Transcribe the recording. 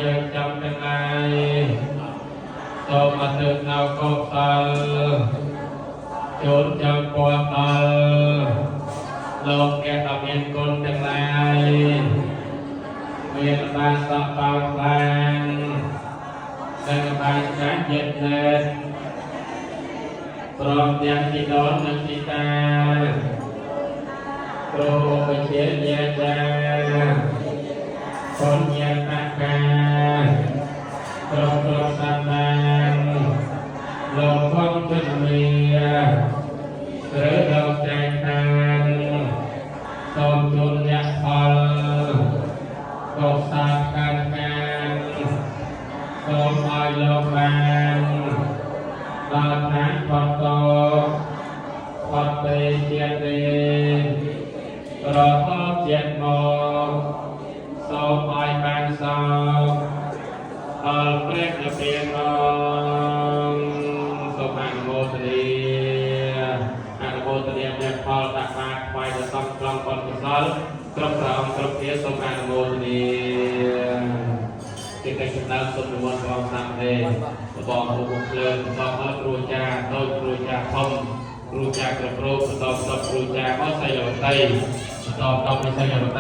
យើងចាំទាំងឡាយសូមអធិនៅកុសលជូនចំពោះដល់លោកអ្នកដ៏មានគុណទាំងឡាយមានបាសកបោខ្លាំងនិងបាសកចិត្តណែតព្រមទាំងជីដូននិងជីតាគ្រូឧបជាយាចាបុញ្ញតកាគ្រប់គ្រប់សន្តានលោកខំជំនាឬលោកចែកឋានសូមជូនអ្នកផលកុសលការកានសូមឲ្យលោកបានដល់ឋានផុតតផុតទេជាតិទេរហូតជាតិមកសូមឲ្យបានសោកដល់ព្រះនិព្វានសូមអនុមោទនាអនុមោទនាអ្នកផលដាក់បាតថ្វាយដល់សង្ឃក្រុមបុណ្យកុសលគ្រប់ព្រះអង្គគ្រប់គ្នាសូមអនុមោទនាជាកិច្ចសម្ដៅសូមនិមន្តព្រះអង្គសាមណេររបស់អង្គពុភ្លើងបន្តមកគ្រូអាចារ្យតូចគ្រូអាចារ្យធំគ្រូអាចារ្យគ្រប់រូបបន្តបន្តគ្រូអាចារ្យមកសីលវតីបន្តបន្តពីសីលវតី។